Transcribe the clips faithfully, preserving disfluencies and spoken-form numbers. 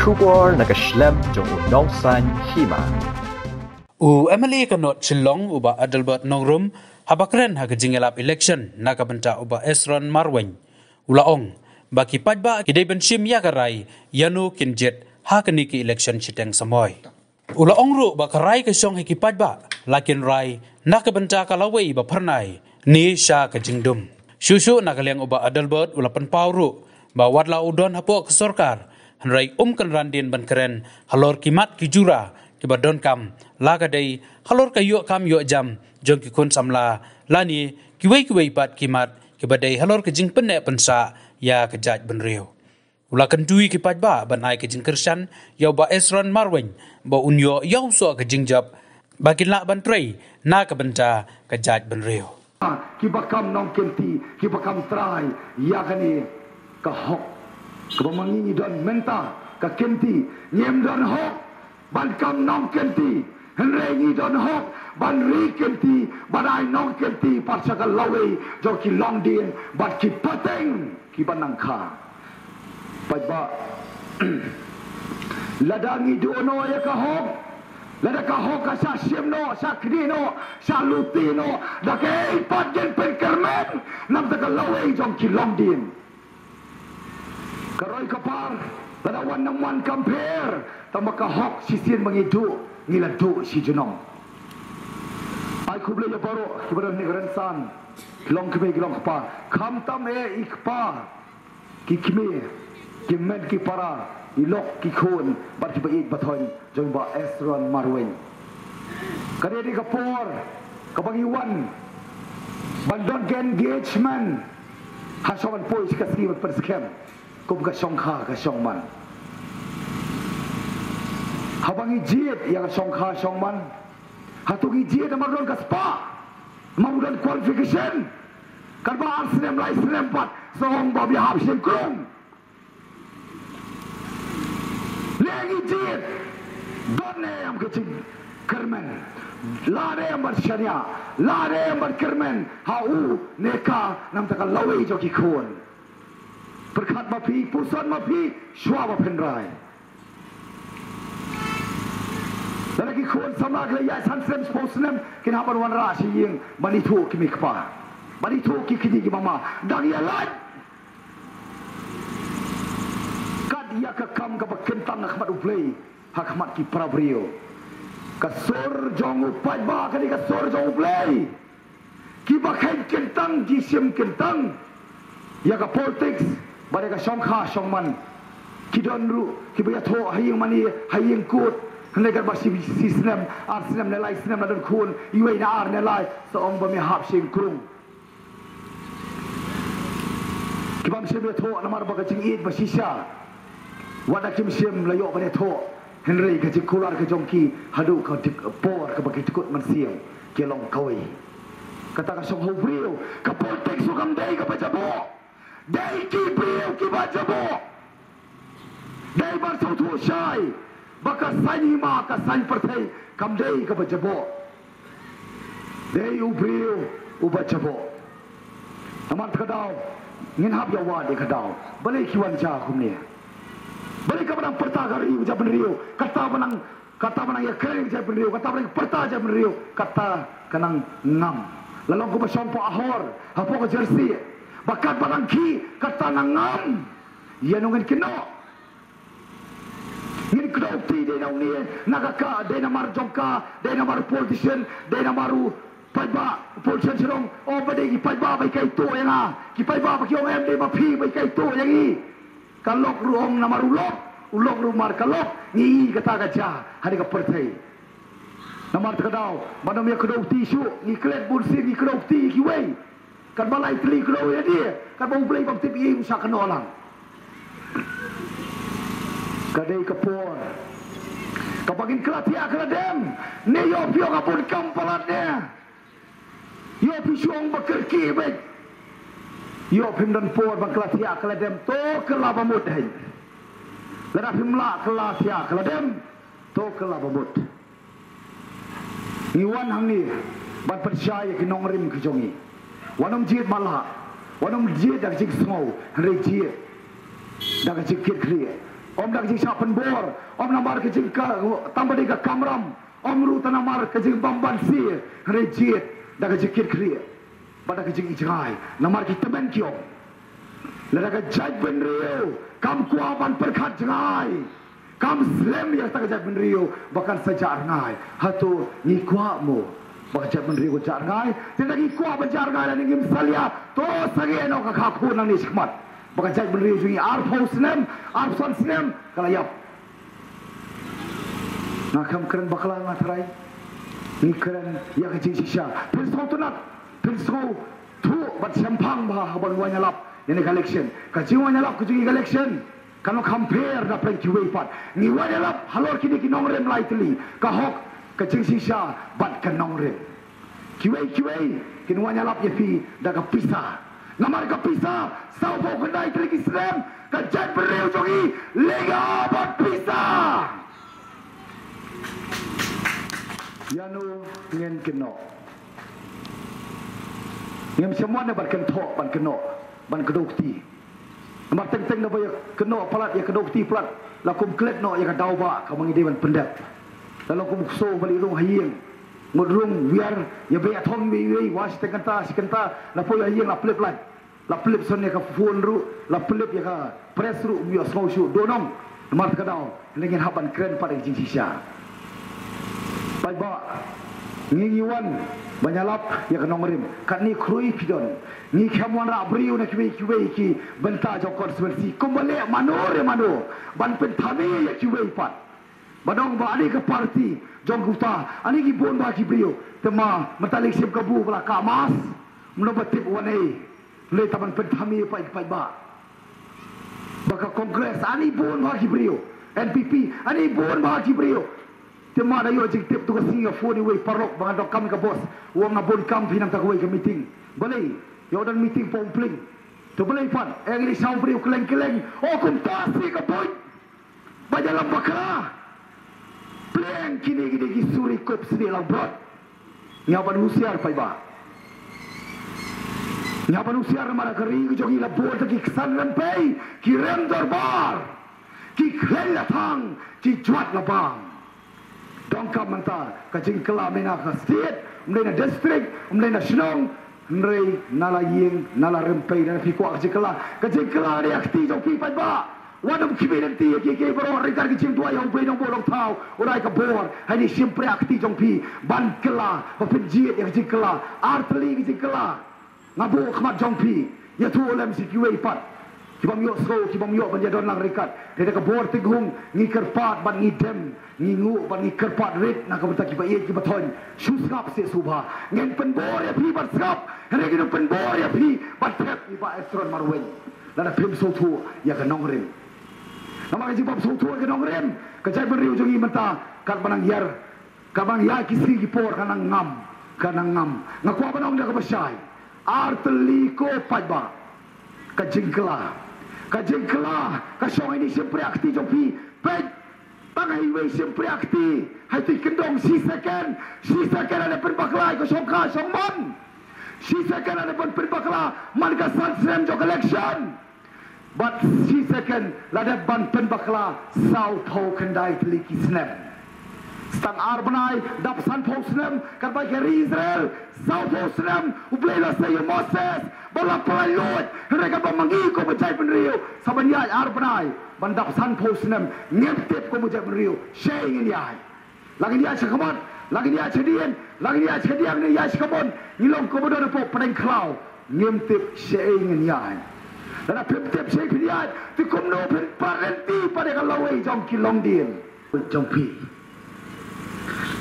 Khubor na ka shlem jong u nongsan hima. U M L A ka North Shillong, u Bah Adelbert Nongrum, haba kren ha ka jingïalap election na ka bynta u Bah Esron Marwein, u la ong ba ki paidbah ki dei ban shim ïa ka rai ïano kin jied ha kane ka election shiteng samoi. U la ong ruh ba ka rai ka shong ha ki paidbah, la kin rai na ka bynta ka lawei ba phyrnai ne sha ka jingdum. Shuh shuh na ka liang u Bah Adelbert u la pynpaw ruh ba wat la u don hapoh ka sorkar, hynrei um kynran dien ban kren halor ki mat ki jura kiba donkam, la ka dei halor ka ïoh kam ïoh jam jong ki khun samla lane kiwei kiwei pat ki mat kiba dei halor ka jingpynneh pynsah ïa ka jaitbynriew. U la kyntu ïa ki paidbah ban ai ka jingkyrshan ïa u Bah Esron Marwein ba un ïoh ïa u soh ka jingjop ba kin lah ban trei na ka bynta ka jaitbynriew. Kiba kam nongkynti, kiba kam trai ïa kane ka hok kaba ma ngi ngi don mynta, ka kynti. Ngim don hok ban kam nongkynti, hynrei ngi don hok ban ri kynti, ban ai nongkynti pat sha ka lawei jong ki longdien bad ki pateng kiba nang kha. Paidbah, lada ngi duh noh ïa ka hok, lada ka hok ka shah shim noh, shah knieh noh, shah luti noh, da kaei pat ngin pynkyrmen na ka bynta ka lawei jong ki longdien? Ka roi ka par, lada wan nym wan kam pher, tang ba ka hok shisien ba ngi duh, ngi la duh shi junom. Ai khublei ïa baroh kiba don ha kane ka rynsan, ki longkmie ki longkpa, khamtam eh i kpa, ki kmie, ki hynmen ki para, i lok ki khun bad kiba ïeit ba thoiñ jong Bah Esron Marwein. Ka dei ka por kaba ngi wan ban don ka engagement ha shong ban poi sha ka sngi ban pynskhem kum ka shongkha ka shongman. Haba ngi jied ïa ka shongkha shongman, hato ngi jied namar don ka spah, namar don qualification? Katba ar snem lai snem pat sa ong ba me hap shim krung. Lehse ngi jied, don ne em ka jingkyrmen? Lah ne em ban shaniah, lah ne em ban kyrmen ha u ne ka na ka bynta ka lawei jong ki khun? Pyrkhat ma phi, puson ma phi, shuwa ba phin rai. Lada ki khun samla ki la ïaid san snem, shiphew snem, kin hap ban wanrah sha ïing ban ithuh ki mei kpa, ban ithuh ki kñi ki mama. Dang ïa lait kat ïa ka kam kaba kyntang ha khmat U Blei, ha khmat ki para briew. Ka sur jong u paidbah ka dei ka sur jong U Blei. Kiba kheiñ kyntang, ki shim kyntang ïa ka politics bad ïa ka shongkha shongman. Ki don ruh kiba ïathuh ha ïing mane, ha ïing kut, hynrei katba shi, shi snem, ar snem ne lai snem la don khun iwei ne ar ne lai, sa ong ba me hap shim krung. Ki bym shym ïathuh namar ba ka jingïeit ba shisha. Wat la kim shym la ïoh ban ïathuh, hynrei ka jingkular ka jong ki haduh ka dik-, por kaba ki dkut mynsiem ki long kawei. Kata ka shong ha u briew, ka politics ruh kam dei kaba jaboh. Dei ki briew kiba jaboh. Dei ban sngewthuh shai ba ka saiñ hima, ka saiñ pyrthei kam dei kaba jaboh. Dei u briew uba jaboh. Namar kata ka daw ngin hap ïa wad ïa ka daw. Balei ki wan jia kumne? Balei kaba nang pyrta ka ri u jaitbynriew, kata ba nang, kata ba nang ïakren u jaitbynriew, kata ba nang pyrta jaitbynriew, kata ka nang ngam. La long kumba shong hapoh Ahor, hapoh ka jersey, ba katba nang khih kata nang ngam. Ïa nongin kino. Ngin kdew kti dei na une, na ka ka, dei namar jong ka, dei namar u politician, dei namar u paidbah, u politician shnong, o ba dei ki paidbah ba ïa kaito ïa nga, ki paidbah ba ki ong em dei ma phi ba ïa kaito ïa ngi. Ka lok ruh ong namar u lok, u lok ruh mar ka lok, ngi i kata ka jia, ha dei ka pyrthei. Namar kata ka daw, ban ym ïa kdew kti shuh, ngi klet bun sien ngi kdew kti kiwei. Katba lai tylli kdew ïa die, katba U Blei bym tip ei u sa kynnoh lang. Ka dei ka por kaba ngin kylla thiah kylla dem, ne ïoh phi ong ka bun kam palat ne. Ïoh phi shu ong ba kyrkieh beit. Ïoh phim don por ban kylla thiah kylla dem, to kylla ba mut hein. Lada phim lah kylla thiah kylla dem, to kylla ba mut. Ngi wan hangne ban pynshai ïa ki nongrim ki jong ngi. Wat nym jied matlah, wat nym jied da ka jingsngew, hynrei jied da ka jingkitkhlieh, Ym da ka jingshah pynbor, ym namar ka jingka, tang ba dei ka kamram, ym ruh tang namar ka jingbymbanse, hynrei jied da ka jingkit khlieh bad da ka jingijngai, namar ki tymmen ki ong, lada ka jaitbynriew kam kwah ban pyrkhat jngai, kam slem ïa kata ka jaitbynriew ba kan sa jah rngai, hato ngi kwah mo ba ka jaitbynriew ka jah rngai? Te lada ngi kwah ban jah rngai lane ngim salia, to sangeh noh ka kha khun nangne shakhmat, ba ka jaitbynriew jong ngi arphew snem, arphew san snem ka la ïap. Nga kam kren bakla, nga tharai ngi kren ïa ka jingshisha. Pynsngewtynnat, pynsngewthuh bad shemphang bha haba ngi wan ïalap ïa kane ka election. Ka jingwan ïalap ka jong ngi ka election kan ym compare na pdeng kiwei pat. Ngi wan ïalap halor kine ki nongrim lai tylli, ka hok, ka jingshisha bad ka nongrim. Kiwei kiwei kin wan ïalap ïa phi da ka pisa. Namar ka pisa, sawphew khyndai tylli ki snem ka jaitbynriew jong ngi lynga bad pisa. Ïano ngin kynnoh? Ngim shym wan ban kynthoh, ban kynnoh, ban kdew kti. Namar teng teng naba ïa kynnoh palat, ïa kdew kti palat, la kum klet noh ïa ka daw ba kaba ngi dei ban pyndep. La long kum u ksew ba leit rung ha ïing, mut rung wiar, ïa beh thong iwei iwei, wa shiteng kynta shi kynta, la poi ha ïing la pylip lait, la pylip san ïa ka phone ruh, la pylip ïa ka press ruh, ym ïohsngew shuh, duh nong. Namar kata ka daw hynrei ngin hap ban kren pat ïa ka jingshisha. Paidbah, ngi ngi wan ban ïalap ïa ka nongrim. Katne khrui phi don. Ngi khlem wanrah briew na kiwei kiwei ki bynta jong constituency, kumba leh mano re mano ban pynthame ïa kiwei pat. Ba dang ba ane ka party jong uta, ane ki bun bha ki briew. Te ma mynta lei shim kabu ba la kah mask, mano ba tip wan ei. Lei ta ban pynthame pat, paidbah. Ba ka Congress ani bun bha ki briew, N P P ani bun bha ki briew. Te ma da ïoh jingtip tu ka sngi ka phone iwei paralok ba nga donkam ïa ka bos. U ong nga bun kam phi nangta kawei ka meeting. Balei? Ïoh don meeting Pongpling. Te balei pat? Eng li shaw briew kylleng kylleng. O kumta shi ka buit. Ba ïalam bakla. Pleng kine kine ki suri kup sdie lang brot. Ngi hap ban husiar paidbah. Ngi hap ban husiar namar ka ri ka jong ngi la bun ta ki ksan rympei, ki rem dorbar, ki khleiñ la thang, ki jwat la bam. Donkam mynta ka jingkylla ym dei na ka state, ym dei na district, ym dei na shnong, hynrei na la ïing, na la rympei, na la phi kwah ka jingkylla. Ka jingkylla dei ha kti jong phi paidbah. Wat ym khmih lynti ïa kiei kiei baroh, ryngkat ka jingduwai ha U Blei Nongbuh Nongthaw, u dei ka bor, ha ine i shympriah kti jong phi ban kylla, ba phin jied ïa ka jingkylla, ar tylli ka jingkylla. Nga buh khmat jong phi, ïathuh lem sha kiwei pat ki bym ïohsngew, ki bym ïoh ban ïadon lang ryngkat. Te da ka bor Tingkhung ngi kyrpad bad ngi dem, ngi nguh bad ngi kyrpad rit na ka bynta ki ba ïeit ki ba thoiñ. Shu sngap seh sngewbha. Ngin pynbor ïa phi ban sngap, hynrei ngin pynbor ïa phi ban thep ïa i Bah Esron Marwein. Lada phim sngewthuh ïa ka nongrim. Namar ka jingbym sngewthuh ïa ka nongrim, ka jaitbynriew jong ngi mynta katba nang ïar, katba nang ïar ki sngi ki por ka nang ngam, ka nang ngam. Nga kwah ban ong da kaba shai, ar tylli ko paidbah. Ka jingkylla, ka jingkylla ka shong ha ine i shympriah kti jong phi. Peit, tang ha iwei i shympriah kti, ha ito i kyndong shi second, shi second lada pynbakla ïa ka shongkha shongman. Shi second lada pynbakla man ka san snem jong ka election. Bad shi second la dep ban pynbakla sawphew khyndai tylli ki snem. Sa tang ar bnai dap sanphew snem, katba ka ri Israel sawphew snem U Blei u la sei ïa u Moses ba la pynlait luid, hynrei katba ma ngi kum ka jaitbynriew sa ban ïaid ar bnai ban dap sanphew snem, ngim tip kum ka jaitbynriew shaei ngin ïaid. La ngin ïaid sha khmat, la ngin ïaid sha dien, la ngin ïaid sha kadiang ne ïaid sha kamon, ngi long kumba don hapoh pdeng khlaw. Ngim tip shaei ngin ïaid. Lada phim tip shaei phin ïaid, te kumno phin pyrshah lynti pat ïa ka lawei jong ki longdien jong phi?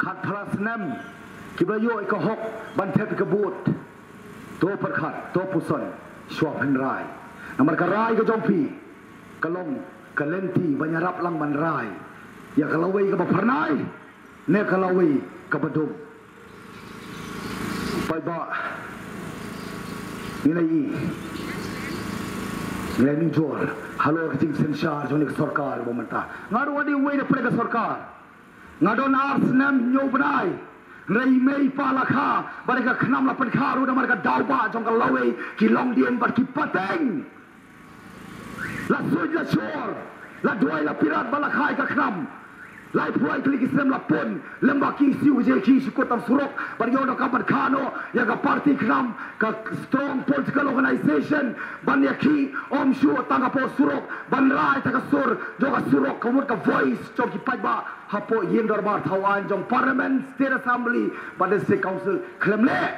Khatphra snem kiba la ïoh ïa ka hok ban thep ïa ka vote. To pyrkhat, to puson, shuwa phin rai. Namar ka rai ka jong phi ka long ka lynti ban ïarap lang ban rai ïa ka lawei kaba phyrnai ne ka lawei kaba dum. Paidbah, ngi la ïohi, ngi la ïohi jur halor ka jingsynshar jong kane ka sorkar ba mynta. Nga ruh nga dei uwei na pdeng ka sorkar. Nga don ar snem hynñiew bnai. Hynrei i mei i pa la kha bad ka khnam la pynkha ruh namar ka daw ba jong ka lawei, ki longdien bad ki pateng. La suid la shor. La duwai la pirat ba la kha ïa ka KHNAM. Laiphew lai tylli ki snem la pun lem bad ki issue, ki jingïashimbynta surok, bad ïoh na ka ban kha noh ïa ka party KHNAM, ka strong political organization, ban ïakhih ym shuh tang hapoh surok, ban rai ïa ka sur jong ka surok, ka mut ka voice jong ki paidbah hapoh ïing dorbar thaw aiñ jong Parliament, State Assembly bad District Council. Khlem leh.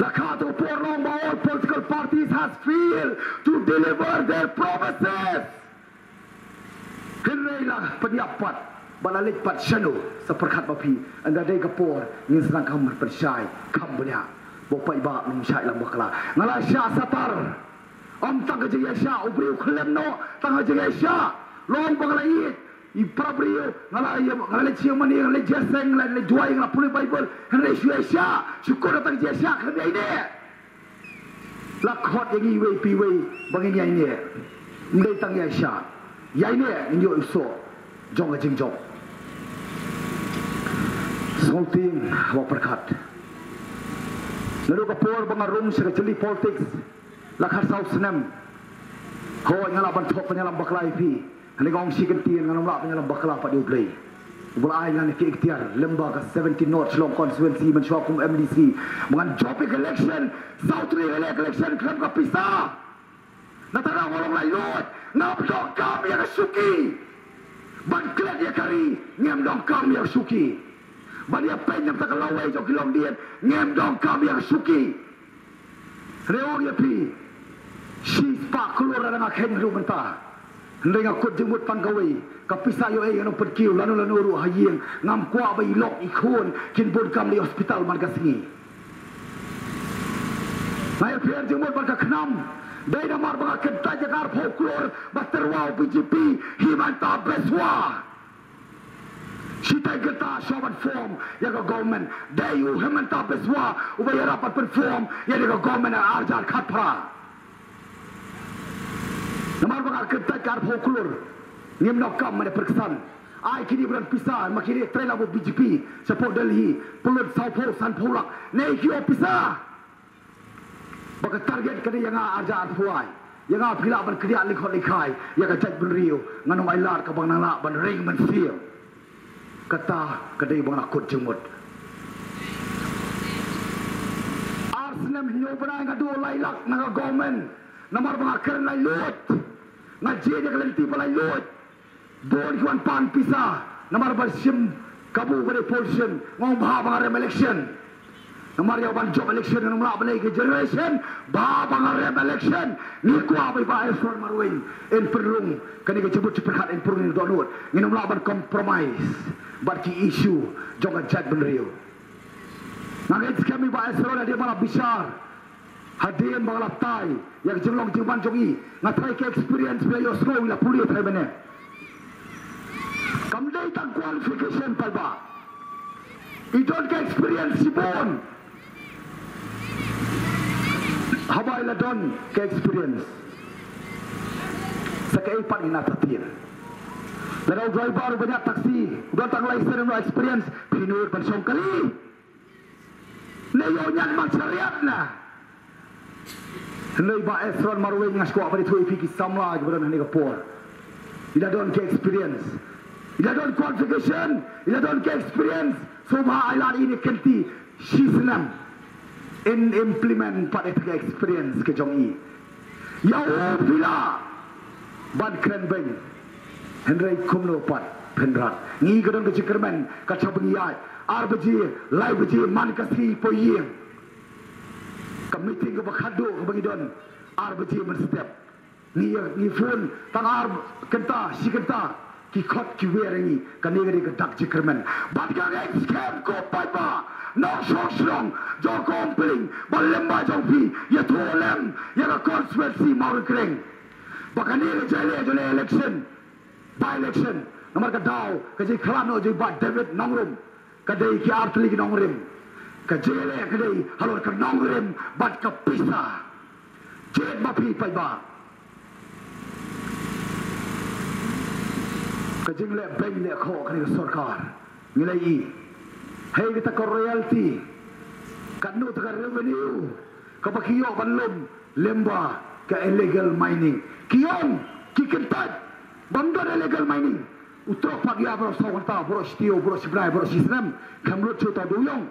La kha to por long ba all political parties has failed to deliver their promises. Hynrei la pynïap pat, ba la leit pat shano, sa pyrkhat ba phi, ynda dei ka por ngin sdang kham pynshai, kham bniah. Ba u paidbah um shah ïalam bakla. Nga la shah satar. Ym tang ka jingïashah u briew khlem noh tang ka jingïashah. Long ba nga la ïeit ïa para briew, nga la ïa, nga la leit sha ïingmane, nga la leit jingïaseng, nga la leit duwai, nga la pule Baibl. Hynrei shu ïashah, shu kut tang jingïashah, khlem ïaineh. La khot ïa ngi iwei pa iwei ba ngin ïaineh. Ym dei tang ïashah, ïaineh, ngin ïoh u soh jong ka jingjop. Sngewtieng, wa pyrkhat. Naduh ka por ba nga rung sha ka jylli politics, la khatsaw snem. Hooid, nga lah ban thok pynïalam bakla ïa phi. Hynrei nga ong shi kyntien, ngan ym lah pynïalam bakla pat ïa U Blei, uba la ai ngan ïa ka iktiar lyngba ka seventeen North Shillong constituency mynshuwa kum MDC, ba ngan jop ïa ka election. Saw tylli nga leh ka election khlem ka pisa. Nangta nga long laitluid, ngam donkam ïa ka shuki. Ban klet ïa ka ri, ngam donkam ïa ka shuki. Ban ïa peit na ka bynta ka lawei jong ki longdien, ngam donkam ïa ka shuki. Hynrei ong ïa phi, shispah klur lada nga kheiñ haduh mynta. Hynrei nga kut jingmut tang kawei, ka pisa ïoh ei ngan ym pynkiew lano lano ruh ha ïing, ngam kwah ba i lok i khun kin bun kam leit hospital man ka sngi. Nga ïapher jingmut bad ka KHNAM, dei namar ba nga kyntait ïa ka arphew klur ba tyrwa u BJP, Himanta Biswa. Shi tang kata shuwa ban form ïa ka government, dei u Himanta Biswa uba ïarap ban pynform ïa ka government ha arhajar khatphra. Namar ba nga kyntait ka arphew klur, ngim donkam ban pyrkhat. Ai kine ba don pisa, ma kine trei lang bad BJP shapoh Delhi, pynlut sawphew sanphew lak, ne ki ïoh pisa. Ba ka target ka dei ïa nga arhajar arphew lai. Ïa nga phi lah ban kdiah lyngkhot lyngkhai ïa ka jaitbynriew, ngan ym ailad kaba nga nang lah ban ring mynsiem. Kata ka dei ba nga la kut jingmut. Ar snem hynñiew bnai nga duh lai lak na ka government. Namar ba nga kren laitluid, nga jied ïa ka lynti ba laitluid. Bun ki wan pan pisa namar ba shim kabu ba dei opposition, nga ong bha ba nga rem election. Namar ïa ban jop election ngan ym lah ban leh ka generation, bha ba nga rem election. Ngi kwah ba i Bah Esron Marwein in pynrung kane ka jingmut jingpyrkhat, in pynrung ïa ka dohnud. Ngin ym lah ban compromise bad ki issue jong ka jaitbynriew. Nga ngeit skhem i Bah Esron hadien ba la bishar, hadien ba la tai ïa ka jinglong jingman jong i, nga tharai ka experience ba la ïohsngew i, la pule tharai mynne. Kam dei tang qualification paidbah, i don ka experience shibun. Haba i la don ka experience, sa kaei pat ngin ïa tat ïa. Lada u driver uba ñiah taxi u don tang license, no experience, phi nud ban shong kali. Ne ïoh ñiad mang chariot na. Hynrei Bah Esron Marwein, nga sngewkwah ban ïathuh ïa phi ki samla kiba don hangne ka por. I la don ka experience, i la don qualification, i la don ka experience. Sngewbha ai lad ïa ine i kynti shi snem, in implement pat ïa ka experience ka jong i. Ïa u phi lah ban kren beiñ. Hynrei kumno pat phin rat? Ngi ka don ka jingkyrmen, ka shah ba ngi ïaid ar baje, lai baje man ka sngi poi ïing. Ka meeting kaba khatduh kaba ngi don, ar baje mynstep. Ngi, ngi phone tang ar kynta, shi kynta, ki khot ki wer ïa ngi. Kane ka dei ka dak jingkyrmen. Bad nga ngeit skhem ko paidbah nongshong shnong jong ka Umpling, ba lem ba jong phi ïathuh lem ïa ka constituency Mawryngkneng, ba kane ka jingïaleh jong ka election, by election, namar ka daw ka jingkhlad noh jong i Bah David Nongrum. Ka dei ki artylli ki nongrim. Ka jingïaleh ka dei halor ka nongrim bad ka pisa. Jied ma phi paidbah. Ka jingleh beiñ leh khoh kane ka sorkar, ngi la ïohi. Hei kata ka royalty, katno kata ka revenue kaba ki ïoh ban lum lyngba ka illegal mining. Ki ong Ki kyntait bym don illegal mining. U trok pat ïa baroh saw kynta, baroh shi taïew, baroh shi bnai, baroh shi snem. Khlem lut shuh uta u dewïong.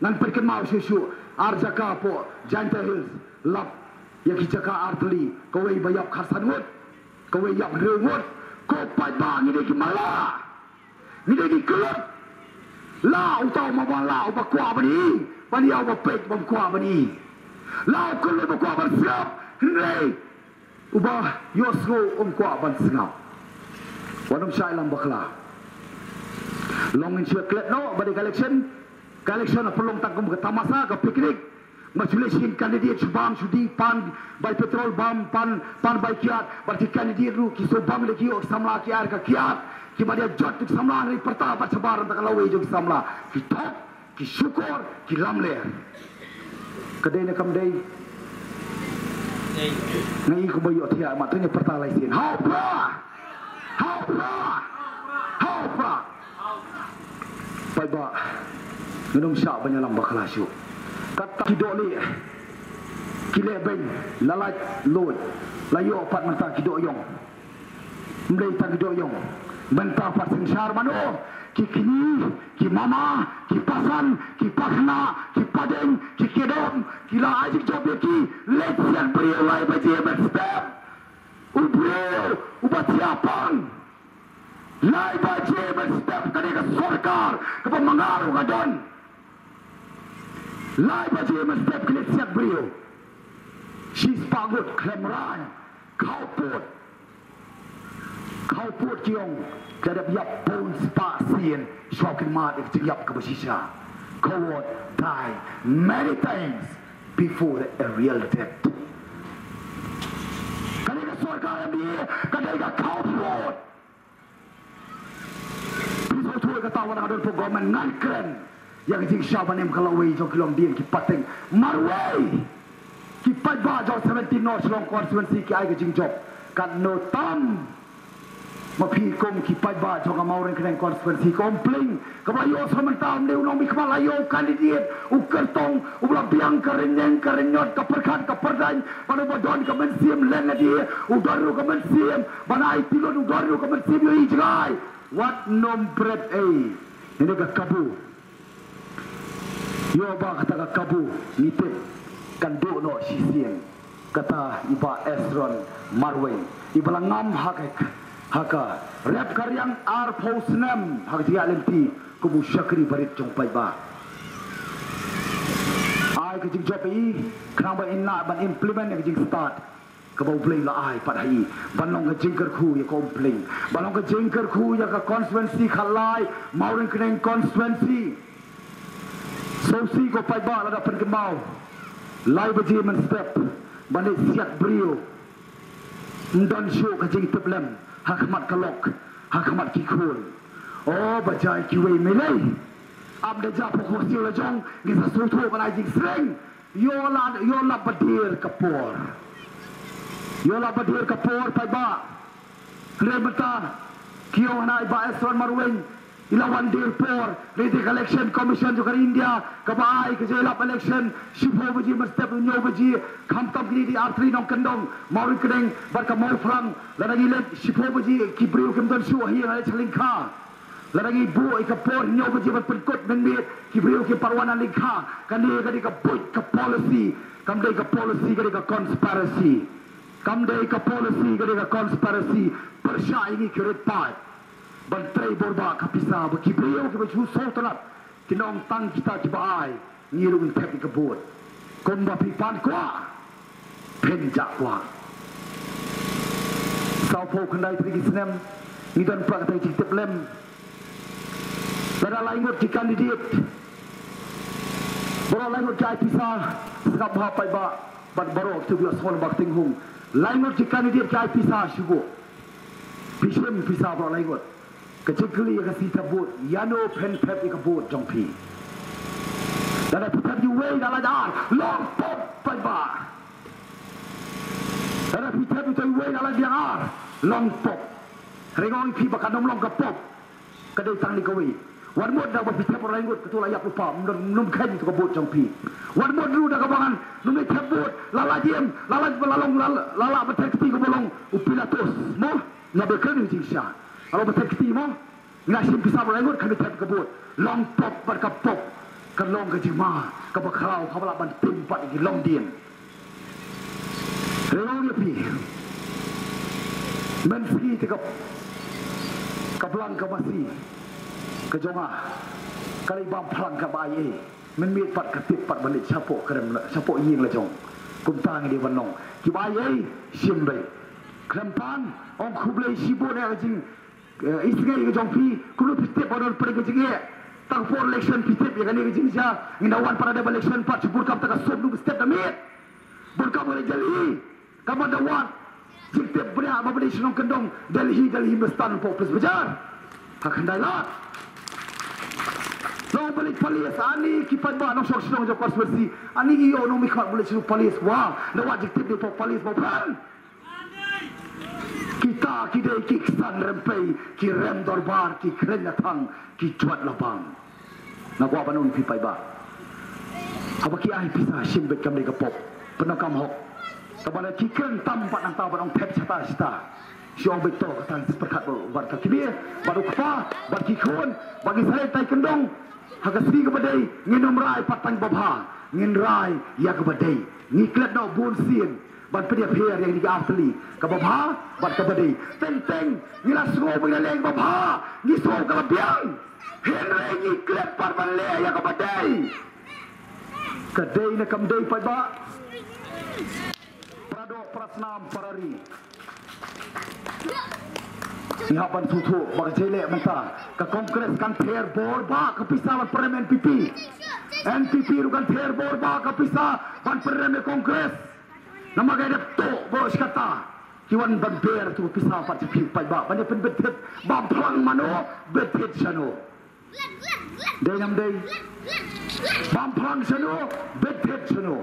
Ngan pynkynmaw shuh shuh ar jaka hapoh Jaintia Hills, lap ïa ki jaka ar tylli, kawei ba ïap khatsan ngut, kawei ïap hynriew ngut. Ko paidbah, ngi dei ki mala, ngi dei ki kyllut. La uta u mala uba kwah ban ïohi, ban ïa uba peit bym kwah ban ïohi. La u kyllut uba kwah ban sngap, hynrei uba ïohsngew um kwah ban sngap. Wat nym shah ïalam bakla. Long ngin shu klet noh ba dei ka election. Ka election la pynlong tang kum ka tamasa, ka picnic. Ba shu leit sha ki candidate shu bam shu dih, pan bai petrol bam, pan, pan bai kiad. Bad ki candidate ruh ki shu bam leh ki ïoh samla ki ar ka kiad. Ki ba dei jot ki samla, hynrei pyrta bad shabar ïa ka lawei jong ki samla. Ki thok, ki shukor, ki lamler. Ka dei ne kam dei? Nga i kumba ïohthiah, ma tang ïa pyrta lai sien. Ha u Prah! Ha u Prah! Ha u Prah! Paidbah, ngin ym shah ban ïalam bakla shuh. Kata ki dohlieh, ki lehbeiñ, la lait luid, la ïoh pat mynta ki dohïong. Ym dei tang ki dohïong. Mynta pat synshar mano, ki kñi, ki mama, ki pasan, ki pakhynnah, ki padeng, ki khyrdom, ki la ai jingjop ïa ki. Leit siat briew lai baje mynstep. U briew uba thiah pang. Lai baje mynstep, ka dei ka sorkar kaba ma nga ruh nga don. Lai baje mynstep ki leit siat briew. Shispah ngut khlem rain. Khawpud. Khawpud ki ong, ka dep ïap bun spah sien shuwa kin mad ïa ka jingïap kaba shisha. Coward die many times before a real death. Ka dei ka sorkar M D A, ka dei ka khawpud. Phi sngewthuh ïa kata, wat la ka don hapoh government, ngan kren ïa ka jingshah ban im ka lawei jong ki longdien ki pateng marwei. Ki paidbah jong seventeen North Shillong constituency ki ai ka jingjop. Katno tam ma phi kum ki paidbah jong ka Mawryngkneng constituency, ka Umpling, kaba la ïoh sa mynta, ym dei u nongmihkhmat, la ïoh u candidate u kyrtong, uba la biang ka rynïeng ka rynñiot, ka pyrkhat ka pyrdaiñ, bad uba don ka mynsiem leh lade, u don ruh ka mynsiem ban ai tylli, u don ruh ka mynsiem ïohi jngai. Wat nym bret ei. Ïa kane ka kabu. Ïoh ba kata ka kabu ngi tip kan duh noh shisien. Kata i Bah Esron Marwein, iba la ngam ha ka, ha ka rep ka riang arphew snem ha ka jingïaid lynti kum u shakri barit jong u paidbah. Ai ka jingjop ïa i khnang ba in lah ban implement ïa ka jingstad kaba U Blei u la ai pat ha i, ban long ka jingkyrkhu ïa ka Umpling, ban long ka jingkyrkhu ïa ka constituency khatlai, Mawryngkneng constituency. Sngewsih ko paidbah, lada pynkynmaw, lai baje mynstep ban leit siat briew, ym don shuh ka jingtiplem ha khmat ka lok, ha khmat ki khun. O ba jai kiwei mei lei. Ap da jia pha ko siew la jong, ngi sa sngewthuh ban ai jingsreng. Ïoh lap, ïoh lap ba dier ka por. Ïoh lap ba dier ka por, paidbah. Hynrei mynta ki ong hangne i Bah Esron Marwein, i la wan dier por, hynrei te ka Election Commission jong ka India kaba ai ka jingïalap election shiphew baje mynstep hynñiew baje, khamtam kine ki artylli nongkyndong, Mawryngkneng bad ka Mawphlang, lada ngi leit shiphew baje ki briew kim don shuh hi, lada leit sha lyngkha. Lada ngi buh ïa ka por hynñiew baje ban pynkut mynmiet, ki briew kim pat wan na lyngkha. Kane ka dei ka buit ka policy, kam dei ka policy, ka dei ka conspiracy. Kam dei ka policy, ka dei ka conspiracy. Pyrshah ïa ngi ki rit paid ban trei bor bah ka pisa, ba ki briew kiba shu sngewtynnat kin ong tang kita kiba ai. Ngi ruh ngin thep ïa ka vote kumba phi pan kwah, phin jah kwah. Sawphew khyndai tylli ki snem ngi don pat kata ka jingtiplem. Lada lai ngut ki candidate, baroh lai ngut ki ai pisa, sngap bha paidbah bad baroh kito kiba ïohsngew lyngba ka kynhun. Lai ngut ki candidate ki ai pisa shuh. Phi shim pisa baroh lai ngut. Ka jingkylli ïa ka sitha vote, ïano phin thep ïa ka vote jong phi? Lada phi thep ïa uwei na lait ar, long pop paidbah. Lada phi thep ïa uwei na lait biang ar, long pop. Hynrei nga ong ïa phi ba kan ym long ka pop. Ka dei tang ne kawei. Wat mut da ba phi thep lai ngut, katu la ïap lypa, ym don, ym kheiñ ïa ka vote jong phi. Wat mut ruh da kaba ngan nym thep vote, la la jem, la la, la long, la la, la la ba thep kti kaba long u Pilatus mo. Nga ba kren ïa ka jingshisha. La la ba thep kti mo. Nga shim pisa ba lai ngut, ka nym thep ka vote. Long pop bad ka pop. Ka long ka jingma kaba khraw, kaba lah ban tim pat ïa ki longdien. Rero ïa phi. Mynsngi te ka, ka blang ka masi ka jong nga ka leit bam phlang, kaba ai ei. Mynmiet pat ka tip pat ban leit shapoh krem, shapoh ïing la jong. Kumta ngi dei ban long kiba ai ei shim beit. Khlem tang, ong khublei shibun ïa ka jing Eh, isngew ka jong phi, kumno phi tip ba don pyrshah ka jingeh. Tang por election phi tip ïa kane ka jingjia. Ngin da wan pat da election pat, shu bun kam ta ka sop du step da miet. Bun kam ka Delhi. Ka ban da wan. Jingtip bria ba bri shnong kyndong Delhi, Delhi Hindustan pok plis bajar. Ha khyndai lak. Nong balik palis ani ki paidbah nongshong shnong jong constituency. Ani ïoh nong mi khmat balik shu palis. Wah, da wan jingtip di pok palis ba pran. Kita ki dei ki ksan rympei, ki rem dorbar, ki kren la thang, ki jwat la bang. Nga kwah ban ong phi paidbah, haba ki ai pisa shim beit kam dei ka pop. Pyndonkam hok. Kaba la ki kren tam pat nangta ban ong thep shata shata. Shu ong beit to ka tang sa pyrkhat bad ka kmie, bad u kpa, bad ki khun, bad ki shalei tai kyndong. Ha ka sngi kaba dei ngin ym rai pat tang ba bha, ngin rai ïa kaba dei. Ngi klet noh bun sien ban pynïapher ïa kine ki artylli, kaba bha bad kaba dei. Teng teng ngi la sngew ba ngi la leh kaba bha, ngi sngew ka la biang. Hynrei ngi klet pat ban leh ïa kaba dei. Ka dei ne kam dei paidbah? Para doh, para snam, para ri. Ngi hap ban sngewthuh ba ka jingïaleh mynta ka Congress kan ther bor ba ka pisa ban pynrem NPP. NPP ruh kan ther bor ba ka pisa ban pynrem ïa Congress. Namar ka dep tuh ba shi katta ki wan ban ber tu pisa pat sha phi paidbah ban ïa pynbit thied bam phlang mano, bit thied shano. Dei nam dei. Bam phlang shano, bit thied shano.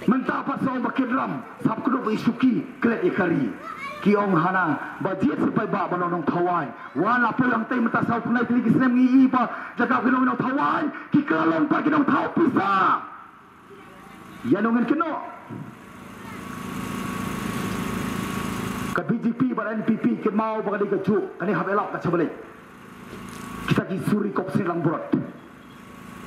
Mynta pat sa ong ba kit ram, sap kdup i suki, klet i kari. Ki ong hana ba jied sipai ba ba nongthaw aiñ. Wan la poi hangtei mynta saw pynlait tylli ki snem ngi i ba jaka ki nongthaw aiñ, ki kylla long pat ki nongthaw pisa. Ïa nongin kynnoh. Ka BJP bad NPP kynmaw ba ka dei ka juk, kane hap ïalap ka sha balei. Kita ki suri kop snier langbrot.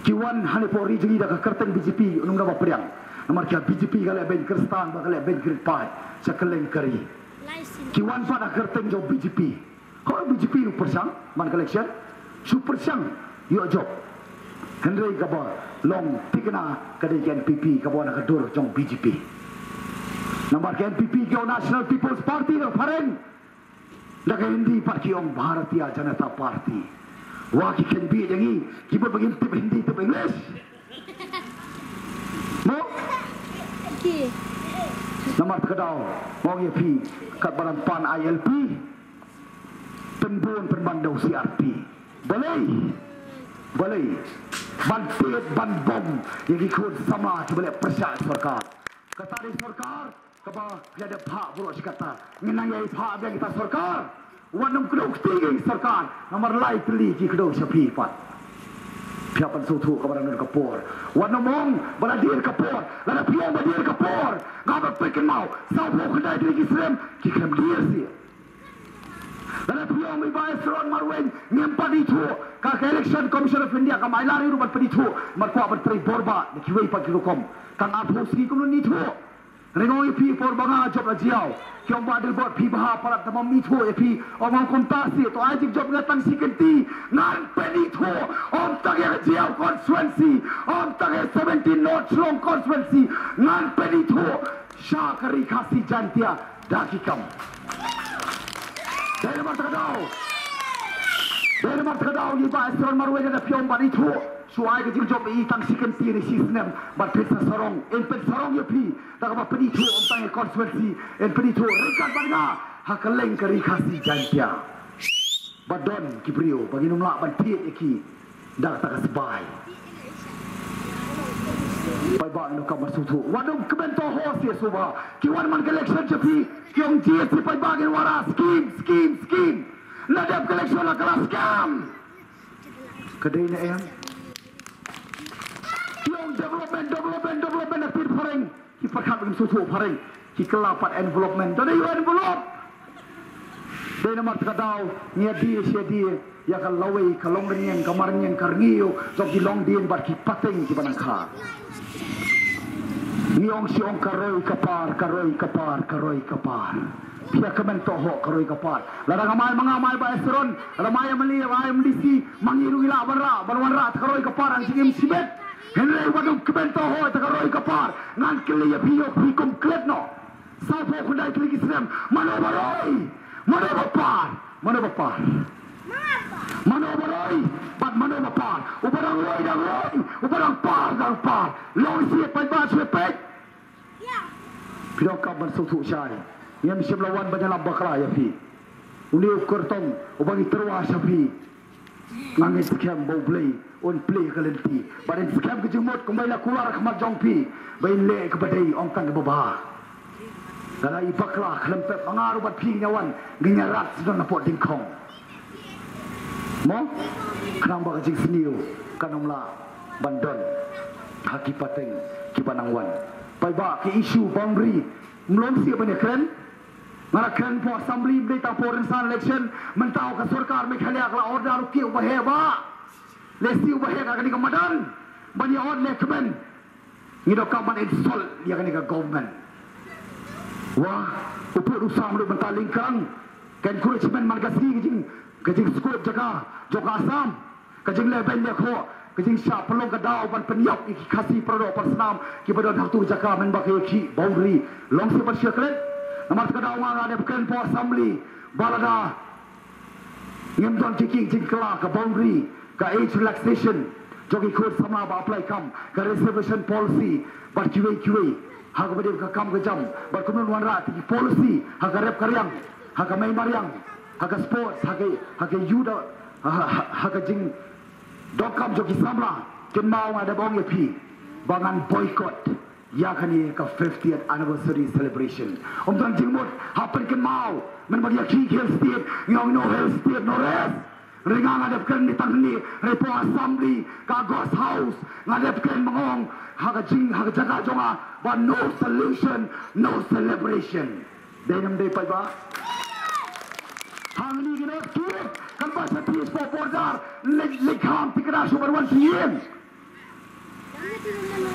Ki wan hangne pori jong ngi da ka kyrteng BJP, ym da ba pdiang. Namar ka BJP ka leh beiñ Khristan, ba ka leh beiñ Grit Paid, sha kylleng ka ri. Ki wan pat da ka kyrteng jong BJP. Ko BJP u pyrshang ban ka election, shu pyrshang ïoh jop. Hynrei kaba long thikna ka dei ka NPP kaba wan ha ka dur jong BJP. Namar ka NPP ka National People's Party da phareng. Da ka Hindi pat ki ong Bharatiya Janata Party. Wa ki kynbiej jong ngi, ki bud ba ngim tip Hindi tip English. Mo? Ki. Namar ka daw, mo ngi phi, kat balang pan ILP. Pynbun pynban da u CRP. Balei? Balei? Ban tied ban bom ïa ki khun samla kiba leh pyrshah sorkar. Kata dei sorkar kaba ïa da phah bro shi kata. Ngin nang ïa phah biang kita sorkar. Wat nym kdew kti ïa ki sorkar. Namar lai tylli ki kdew sha phi pat. Phi hap ban sngewthuh kaba dang don ka por. Wat nym ong ba la dier ka por. Lada phi ong ba dier ka por, nga ba phi kynmaw. Sawphew khyndai tylli ki snem ki khlem dier shuh. Lada phi ong ba i Bah Esron Marwein ngim pat ithuh, ka, ka Election Commission of India kam ai lad ruh ban pynithuh, mar kwah ban trei bor ba da kiwei pat ki rukom. Tang arphew sngi kumno ngi ithuh. Nga ong ïa phi por ba nga jop la jiaw, ki ong Bah Dilbot phi bha palat, tang ym ithuh ïa phi. Ong ong kumta seh, to ai jingjop nga tang shi kynti, ngan pynithuh. Ym tang ïa ka Jaïaw constituency, ym tang ïa seventeen North Shillong constituency, ngan pynithuh sha ka Ri Khasi Jaiñtia da ki kam. Dei namar kata ka daw. Dei namar kata ka daw ngi Bah Esron Marwein, lada phi ong ban ithuh, shu ai ka jingjop ïa i tang shi kynti ne shi snem ban pynsarong. Yn pynsarong ïa phi da kaba pynithuh ym tang ïa constituency, yn pynithuh ryngkat bad nga ha kylleng ka Ri Khasi Jaiñtia. Ba don ki briew ba ngin ym lah ban thied ïa ki da kata ka sbai. Paidbah ngin ym kynmaw shuh. Wat nym kmen to ho seh suba. Ki wan man ka election jong phi, ki ong jied seh paidbah, ngin wanrah skim, skim, skim. Ynda dep ka election la ka la scam. Ka dei ne em? Ki ong development, development, development, na pyrshah phareng. Ki pyrkhat ba ngim sngewthuh phareng. Ki kylla pat envelopment. Da dei envelope. Dei namar kata ka daw ngi ïa die shi die ïa ka lawei, ka longrynïeng, ka marnyeng, ka rngiew jong ki longdien bad ki pateng kiba nang kha. Ngi ong shi ong ka roi ka par, ka roi ka par, ka roi ka par. Phi ïa kmen to ho ka roi ka par. Lada nga mai ma nga mai Bah Esron, lada mai ïa ma Lee, mai ïa ma D C, ma ngi ruh ngi lah ban rah, ban wanrah ta ka roi ka par, ang jingim shibit. Hynrei wat ym kmen to ho ta ka roi ka par. Ngan kylli ïa phi, ïoh phi kum klet noh. Sawphew khyndai tylli ki snem, mano ba roi, mano ba par, mano ba par. Mano ba roi bad mano ba par. Uba dang roi dang roi, uba dang par dang par. Long shi peit ba shi peit. Phi donkam ban sngewthuh shai. Ngim shym la wan ban ïalap bakla ïa phi. Une u kyrtong uba ngi tyrwa sha phi. Nga ngeit skhem ba U Blei un plie ka lynti. Bad ngin skhem ka jingmut kumba i la kular ha khmat jong phi ba in leh kaba dei, ym tang kaba bha. Lada i bakla khlem pep, ma nga ruh bad phi ngin ïa wan, ngin ïa rat sdang na pok dingkhong. Mo? Khnang ba ka jingsniew kan ym lah ban don ha ki pateng kiba nang wan. Paidbah, ki issue boundary ym long shuh ban ïa kren. Nga la kren pok assembly, ym dei tang pok rynsan election. Mynta ka sorkar Meghalaya ka la order u kiew ba heh ba leh siew ba heh ka kane ka madan ban ïa ot leh kmen. Ngi donkam ban insult ïa kane ka government. Wah, u pud u sam ruh mynta lyngkang. Ka encroachment man ka sngi, ka jing, ka jingskup jaka jong ka Assam. Ka jingleh beiñ leh khoh, ka jingshah pynlong ka daw ban pynïap ïa ki Khasi paradoh parsnam kiba don ha katu ka jaka, mynba ka ïa ki boundary long shuh ban shu klet. Namar kata ka daw nga nga dep kren pok assembly ba lada ngim don ki ki jingkylla ka boundary, ka age relaxation jong ki khun samla ba apply kam, ka reservation policy bad kiwei kiwei, ha kaba dei ka kam ka jam, bad kumno wanrah ki policy ha ka rep ka riang, ha ka mei mariang, ha ka sports, ha ka, ha ka youth, ha, ha, ha ka jingdonkam jong ki samla. Kynmaw, nga dep ong ïa phi ba ngan boycott ïa kane ka fiftieth anniversary celebration. Ym don jingmut, ha pynkynmaw, mynba ïa ki Hill State, ngi ong no Hill State, no rest. Hynrei nga nga dep kren mynta hangne, hynrei pok assembly, ka August House, nga dep kren ba nga ong ha ka jing, ha ka jaka jong nga ba no solution, no celebration. Dei ne ym dei, paidbah? Hangne ki nongkit kan ba sa pis pok border, leit, leit kham tikna shu ban wan sha ïing.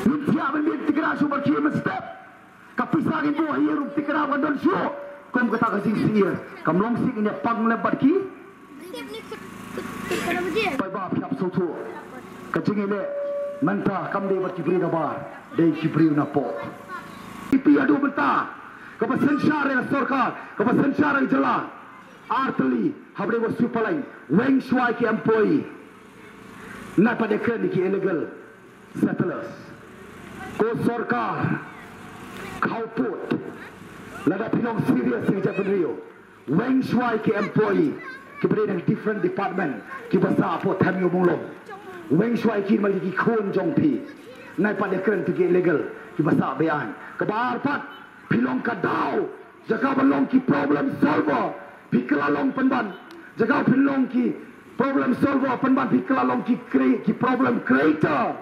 Ngin thiah ban miet tikna shu ban khie mynstep. Ka pisa ngin buh ha ïing ruh tikna ban don shuh. Kum kata ka jingsyier kam long shuh, ngin ïa pang lem bad ki. Paidbah, phi hap sngewthuh, ka jingïaleh mynta kam dei bad ki briew na bar, dei ki briew na pok. Ïa phi haduh mynta kaba synshar ïa ka sorkar, kaba synshar ïa ka jylla, ar tylli ha Bri West Swift Palain, weng shuwa ïa ki employee. Nai pat ïa kren ïa ki illegal settlers. Ko sorkar khawpud, lada phi long serious ïa ka jaitbynriew, weng shuwa ïa ki employee kiba dei na different department kiba sah hapoh Them Ïew Mawlong. Weng shuwa ïa ki, namar ki khun jong phi. Nai pat ïa kren ïa ki illegal kiba sah be-aiñ. Kaba ar pat, phi long ka daw, jaka ba long ki problem solver, phi kylla long pynban. Jaka phi long ki problem solver pynban, phi kylla long ki cre-, ki problem creator.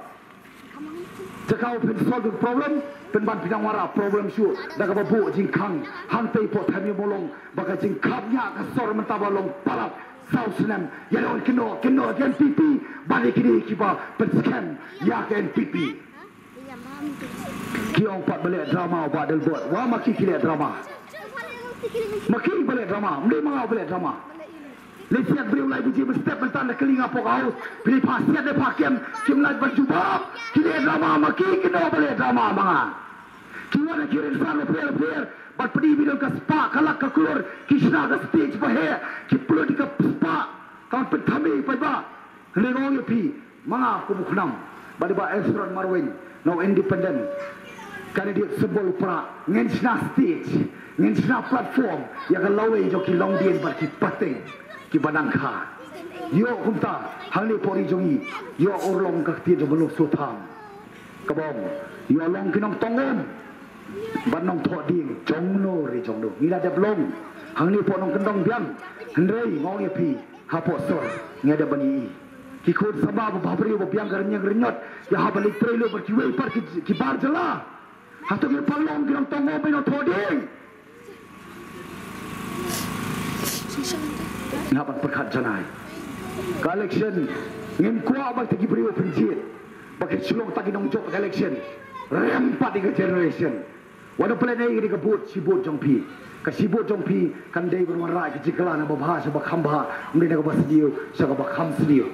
Jaka phin solve problem, pynban phi dang wanrah problem shuh da kaba buh jingkhang hangtei hapoh Them Ïew Mawlong, ba ka jingkhapngiah ka sor mynta ba long palat saw snem. Ïa don kynnoh, kynnoh ïa ka N P P, ba dei kine kiba pynskhem ïa ka N P P. Ki ong pat ba leh drama u Bah Delbot. Wa, ma ki ki leh drama. Ma ki ba leh drama. Ym dei ma nga ba leh drama. Leit siat briew lai baje mynstep mynta na kylli nga hapoh House. Phi leit phah siat, leit phah kem, kim lait ban jubab. Ki leh drama ma ki, kino ba leh drama ma nga. Ki wan ha ki rynsan bapher bapher bad phi dei ba don ka spah ka lak ka klur, ki shna ka stage ba heh, ki pynlut ïa ka spah. Tang pynthame paidbah. Hynrei nga ong ïa phi, ma nga kum u khnam, ba dei Bah Esron Marwein na u independent candidate symbol u Prah, ngin shna stage, ngin shna platform ïa ka lawei jong ki longdien bad ki pateng kiba nang kha. Ïoh kumta hangne hapoh ri jong ngi, ïoh urlong ka ktien jong u Bah Lungsua Tham, kaba ong, ïoh long ki nongtong um bad nongthoh dieng jong no re jong no. Ngi la dep long hangne hapoh nongkyndong biang, hynrei nga ong ïa phi, hapoh sor ngi la dep ban ïohi. Ki khun samla ba bhabriew ba biang ka rynïeng rynñiot, ïa haba leit trei lut bad kiwei pat ki, ki bar jylla. Hato ki paralok ki nongtong mo ba nongthoh ding? Nga ban pyrkhat janai. Ka election ngim kwah ba ki briew pynjied ba ki shu long tang ki nongjop ka election. Rem pat ïa ka generation. Wat la pynlehnoh ïa ka vote, shi vote jong phi. Ka shi vote jong phi kan dei ban wanrah ïa ka jingkylla na ba bha sha ba kham bha, ym dei na kaba sniew sha kaba kham sniew.